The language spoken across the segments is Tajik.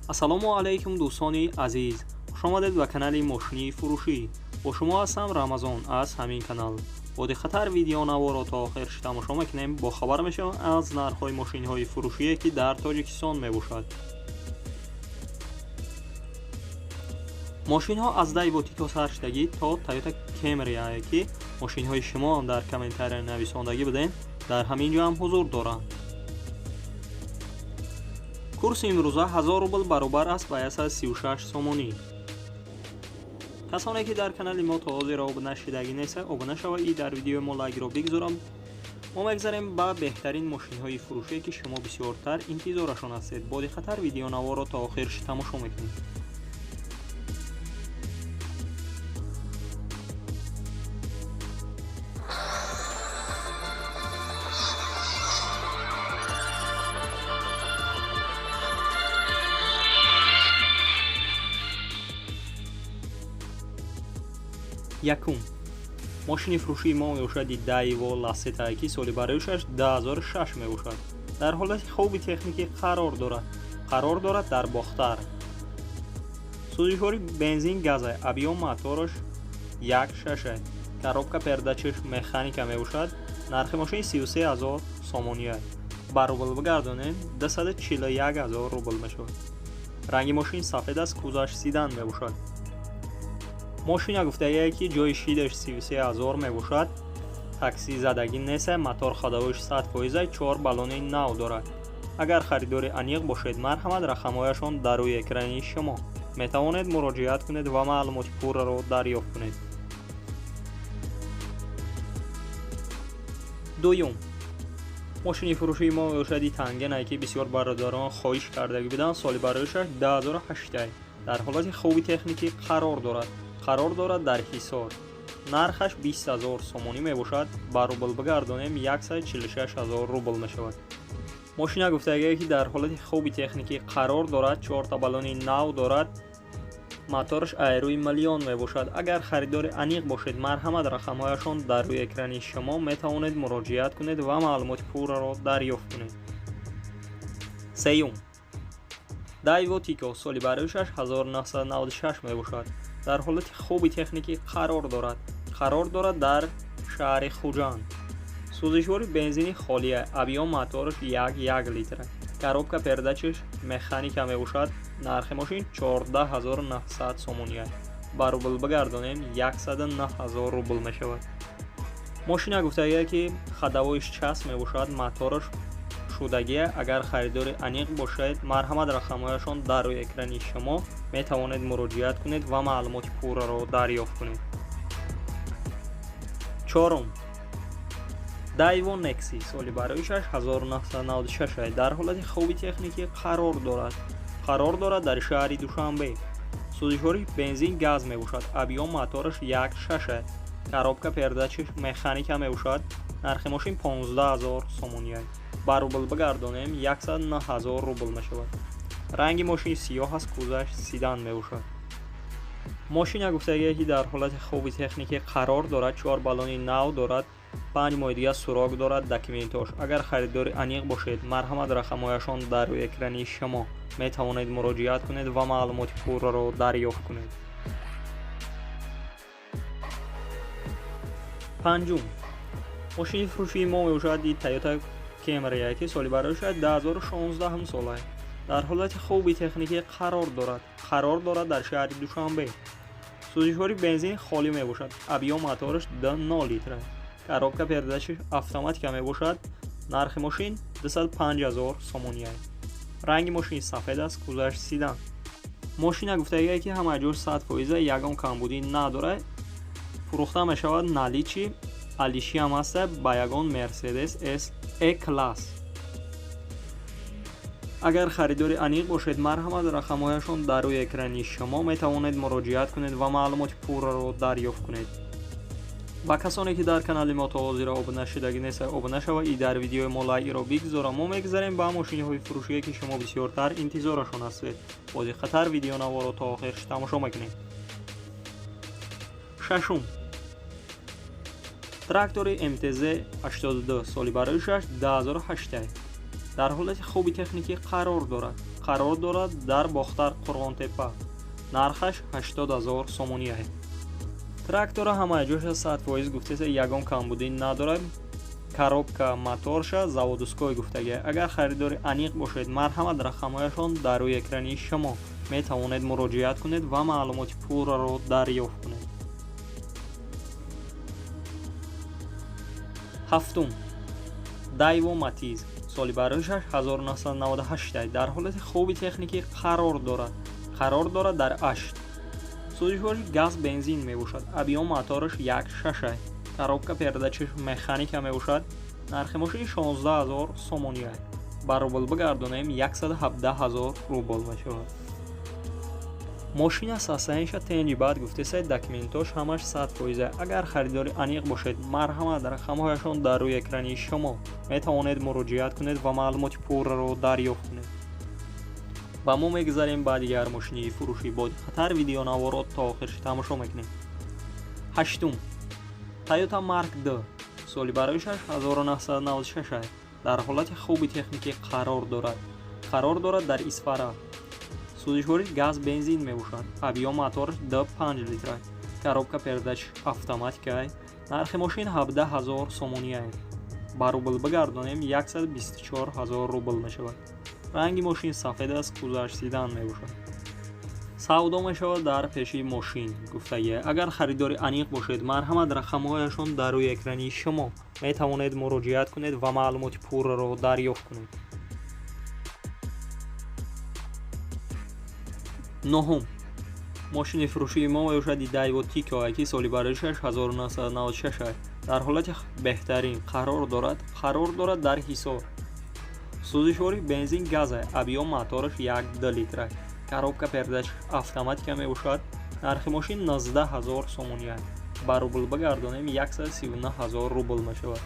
Ассалому алайкум дӯстони азиз, хушомадед ба канали мошини фурӯшӣ. Бо шумо ҳастам Рамазон аз ҳамин канал. Бо диққаттар видеонаворо то охир тамошо мекунем, бохабар мешавем аз нархҳои мошинҳои фурӯшие, ки дар Тоҷикистон мебошад. Мошинҳо аз Daewoo Tico сар шудагӣ то Toyota Camry, ки мошинҳои шумо ҳам дар комментария нависондагӣ будем, дар ҳамин ҷо ҳам ҳузур доранд. Курси имрӯза 1000 рубл баробар аст ба 136 сомонӣ. Касоне ки дар канали мо то ҳозир обуна шудагӣ нестанд, обуна шавед и дар видеои мо лайкро бигзорам. Мо мегзарем ба беҳтарин мошинҳои фурӯшие, ки шумо бисёртар интизорашон ҳастед. Бо диққаттар видеонаворо то охир тамошо мекунед. Якум мошини фурӯшии мо мебошад Daewoo Lacetti, ки соли бароишаш 2006 мебошад. Дар ҳолати хуби техникӣ қарор дорад. Қарор дорад дар Бохтар. Сӯзишвори бензин газа, объём мотораш 1.6, коробка передачаш механика мебошад. Нархи мошин 33 000 сомонӣ. Ба рубл бигардонем 241 000 рубл мешавад. Ранги мошин сафед аст, кузоваш седан мебошад. Мошина гуфтагие, ки ҷои шидаш 33 000 мебошад. Такси задагӣ нест, мотор ходовоиш 100%, чор баллони нав дорад. Агар харидори аниқ бошед, марҳамат, рақамҳояшон дар рӯи экрани шумо. Метавонед муроҷиат кунед ва маълумоти пурраро дарёфт кунед. Дуюм мошини фурӯшии мо мебошад Тангене, ки бисёр бародарон хоҳиш кардагӣ буданд. Соли бароишаш 2008, дар ҳолати хуби техникӣ қарор дорад. Қарор дорад дар Ҳисор. Нархаш 20 000 сомонӣ мебошад. Ба рубл бигардонем 146 000 рубл мешавад. Мошина гуфтагие, ки дар ҳолати хуби техникӣ қарор дорад, чорта баллони нав дорад, мотораш айрӯи миллион мебошад. Агар харидори аниқ бошед, марҳамат, рақамҳояшон дар рӯи экрани шумо, метавонед муроҷиат кунед ва маълумоти пурраро дарёфт кунед. Сеюм Daewoo Tico, соли бароишаш 1996 мебошад. Дар ҳолати хуби техникӣ қарор дорад. Қарор дорад дар шаҳри Хуҷанд. Сӯзишвори бензини холия, объём мотораш 1.1 литр, коробка передачаш механика мебошад. Нархи мошин 14 900 сомонӣ. Ба рубл бигардонем 109 000 рубл мешавад. Мошина гуфтагие, ки ходовоиш часп мебошад, мотораш шудагие. Агар харидори аниқ бошед, марҳамат, рақамҳояшон дар рӯи экрани шумо, метавонед муроҷиат кунед ва маълумоти пурраро дарёфт кунед. Чорум Daewoo Nexi, соли бароишаш 1996, дар ҳолати хуби техникӣ қарор дорад. Қарор дорад дар шаҳри Душанбе. Сӯзишвори бензин газ мебошад, объём мотораш 1.6, коробка передачаш механика мебошад. Нархи мошин 15 000 сомонӣ. Ба рубл бигардонем 109 000 рубл мешавад. Ранги мошин сиёҳ аст, кузоваш седан мебошад. Мошина гуфтагие, ки дар ҳолати хуби техникӣ қарор дорад, чор баллони нав дорад, 5 моҳи дигар срок дорад документош. Агар харидори аниқ бошед, марҳамат, рақамҳояшон дар рӯи экрани шумо, метавонед муроҷиат кунед ва маълумоти пурраро дарёфт кунед. Панҷум мошини фурӯшии мо мебошад Toyota Camry, ки соли бароишаш 2016 сола, дар ҳолати хуби техникӣ қарор дорад. Қарор дорад дар шаҳри Душанбе. Сӯзишвори бензин холӣ мебошад, объём мотораш 2.0 литр, коробка передачаш автоматика мебошад. Нархи мошин 205 000 сомонӣ. Ранги мошин сафед аст, кузоваш седан. Мошина гуфтагие, ки ҳама ҷош 100%, ягон камбудӣ надорад. Фурӯхта мешавад наличии алиши ҳам ҳаста ба ягон Mercedes S E-класс. Агар харидори аниқ бошед, марҳамат, рақамҳояшон дар рӯи экрани шумо, метавонед муроҷиат кунед ва маълумоти пурраро дарёфт кунед. Ба касоне ки дар канали мо то ҳозир обуна шудагӣ нестанд, обуна шавед и дар видеои мо лайкро бигзорам. Мо мегзарем ба мошинҳои фурӯшие, ки шумо бисёртар интизорашон ҳастед. Бо диққаттар видеонаворо то охир тамошо мекунем. Шашум трактори МТЗ 82, соли бароишаш 2008, дар ҳолати хуби техникӣ қарор дорад. Қарор дорад дар Бохтар, Қурғонтепа. Нархаш 80 000 сомонӣ аст. Трактора ҳамаи ҷоша 100% гуфтеса, ягон камбудӣ надорад. Коробка, моторша заводской гуфтагӣ. Агар харидори аниқ бошед, марҳамат, рақамҳояшон дар рӯи экрани шумо, метавонед муроҷиат кунед ва маълумоти пурраро дарёфт кунед. Ҳафтум, Дайво Матиз, соли бароишаш 1998, дар ҳолати хуби техникӣ қарор дорад. Қарор дорад дар Ашт. Сӯзишвориш газ, бензин мебошад. Объём мотораш 1,6. Коробка передачаш механика мебошад. Нархи мошин 16 000 сомонӣ аст. Ба рубл бигардонем, 117 000 рубл мешавад. Мошина состояниеша тенҷи бад гуфтесай, документош ҳамаш 100%. Агар харидори аниқ бошед, марҳамат, рақамҳояшон дар рӯи экрани шумо, метавонед муроҷиат кунед ва маълумоти пурраро дарёфт кунед. Ба мо мегузарем ба дигар мошини фурӯшӣ. Бо диққаттар видеонаворо то охирш тамошо мекунем. Ҳаштум, Toyota Mark II, соли бароишаш 1996, дар ҳолати хуби техникӣ қарор дорад. Қарор дорад дар Исфара. Сӯзишвориш газ, бензин мебошад. Объём мотораш 2,5 литра. Коробка передач автоматика. Нархи мошин 17 000 сомонӣ аст. Ба рубл бигардонем, 124 000 рубл мешавад. Ранги мошин сафед аст, кузоваш седан мебошад. Савдо мешавад дар пеши мошин гуфтагӣ. Агар харидори аниқ бошед, марҳамат, рақамҳояшон дар рӯи экрани шумо, метавонед муроҷиат кунед ва маълумоти пурраро дарёфт кунед. Нуҳум, мошини фурӯшии мо мебошад Дайво Тико, ки соли бароишаш 1996, дар ҳолати беҳтарин қарор дорад. Қарор дорад дар Ҳисор. Сӯзишвори бензин, газ, объём мотораш 1,2 литра. Коробка передач автоматика мебошад. Нархи мошин 19 000 сомонӣ аст. Ба рубл бигардонем, 139 000 рубл мешавад.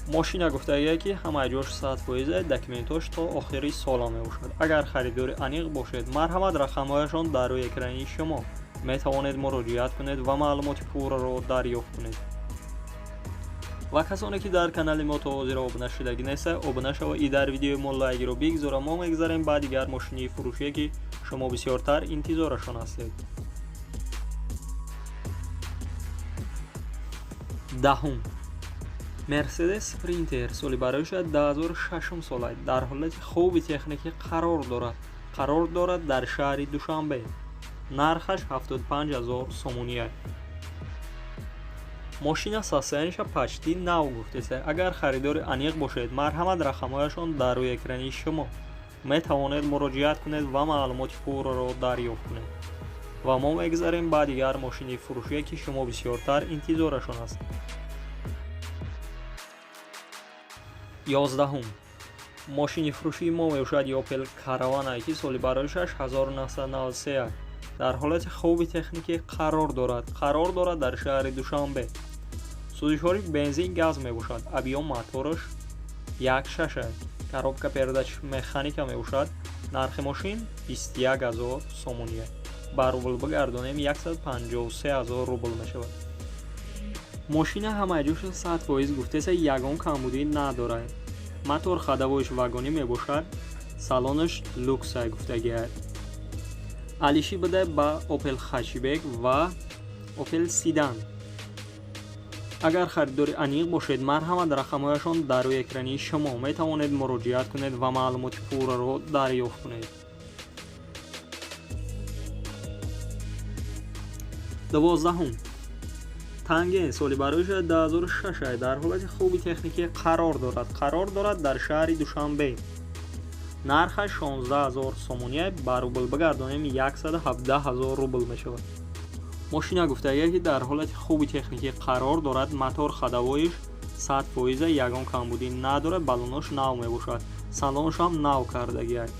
Мошина гуфтагие, ки ҳамаи ҷош 100%, документош то охири сола мебошад. Агар харидори аниқ бошед, марҳамат, рақамҳояшон дар рӯи экрани шумо, метавонед муроҷиат кунед ва маълумоти пурраро дарёфт кунед. Ва касоне ки дар канали мо то ҳозир обуна шудагӣ неста, обуна шава и дар видеои мо лайкро бигзора. Мо мегузарем ба дигар мошини фурӯшие, ки шумо бисёртар интизорашон ҳастед. Даҳум, Мерседес Спринтер, соли бароиша 2006 сола, дар ҳолати хуби техникӣ қарор дорад. Қарор дорад дар шаҳри Душанбе. Нархаш 75 000 сомонӣ аст. Мошина состояниеша почти нав гуфтеса. Агар харидори аниқ бошед, марҳамат, рақамҳояшон дар рӯи экрани шумо, метавонед муроҷиат кунед ва маълумоти пурраро дарёфт кунед. Ва мо мегузарем ба дигар мошини фурӯшие, ки шумо бисёртар интизорашон ҳастед. 11-ум, мошини фурӯшии мо мебошад Opel Caravana, ки соли бароишаш 1993, дар ҳолати хуби техникӣ қарор дорад. Қарор дорад дар шаҳри Душанбе. Сӯзишвори бензин, газ мебошад. Объём мотораш 1,6. Коробка передач механика мебошад. Нархи мошин 21 000 сомонӣ. Ба рубл бигардонем, 153 000 рубл мешавад. Мошина ҳамаи ҷоша 100% гуфтеса, ягон камбудӣ надорад. Мотор ходовойш вагонӣ мебошад. Салонаш люксай гуфтагиад. Алиши буда ба Opel Hatchback ва Opel Sedan. Агар харидори аниқ бошед, марҳамат, рақамҳояшон дар рӯи экрани шумо, метавонед муроҷиат кунед ва маълумоти пурраро дарёфт кунед. 12-ум, Танген, соли бароиша 2006, дар ҳолати хуби техникӣ қарор дорад. Қарор дорад дар шаҳри Душанбе. Нархаш 16 000 сомонӣ, ба рубл бигардонем, 117 000 рубл мешавад. Мошина гуфтагие, ки дар ҳолати хуби техникӣ қарор дорад. Мотор ходовойш 100%, ягон камбудӣ надорад. Баллонош нав мебошад, салоншам нав кардагиад.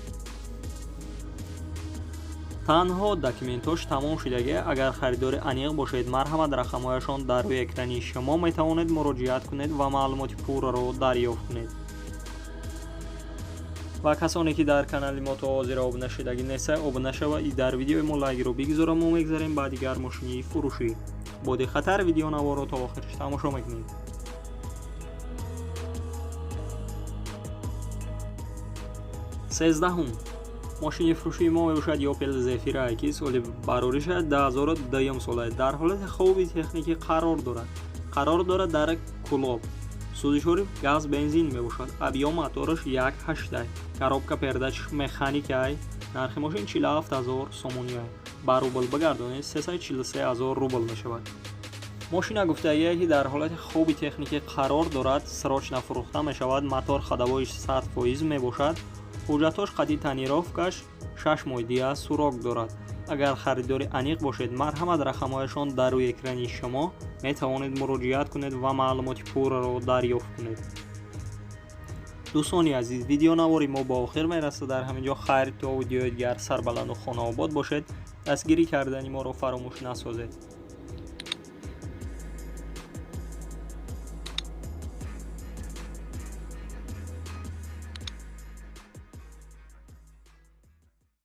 Танҳо документош тамом шудагӣ. Агар харидори аниқ бошед, марҳамат, рақамҳояшон дар рӯи экрани шумо, метавонед муроҷиат кунед ва маълумоти пурраро дарёфт кунед. Ва касоне ки дар канали мо то ҳозир обуна шудагӣ неста, обуна шава и дар видеои мо лайкро бигзора. Мо мегузарем ба дигар мошини фурӯшӣ. Бо диққаттар видеонаворо то охирш тамошо мекунед. 13-ум мошини фурӯшии мо мебошад Опел Зефира, ки соли барориша 2002 сола, дар ҳолати хуби техникӣ қарор дорад. Қарор дорад дар Кӯлоб. Сӯзишвори газ, бензин мебошад. Объём мотораш 1,8, коробка передач механикай. Нархи мошин 47 000 сомониай. Ба рубл бигардонед, 343 000 рубл мешавад. Мошина гуфтагие, ки дар ҳолати хуби техникӣ қарор дорад, срочно фурӯхта мешавад. Мотор ходовой ш 100% мебошад. Ҳуҷҷатҳош қати тонировка ш 6 моҳ дия срок дорад. Агар харидори аниқ бошед, марҳамат, рақамҳояшон дар рӯи экрани шумо, метавонед муроҷиат кунед ва маълумоти пурраро дарёфт кунед. Дӯстони азиз, видеонавори мо ба охир мерасад. Дар ҳамин ҷо хайр, то видеои дигар. Сарбаланду хонаобод бошед. Дастгирӣ кардани моро фаромӯш насозед.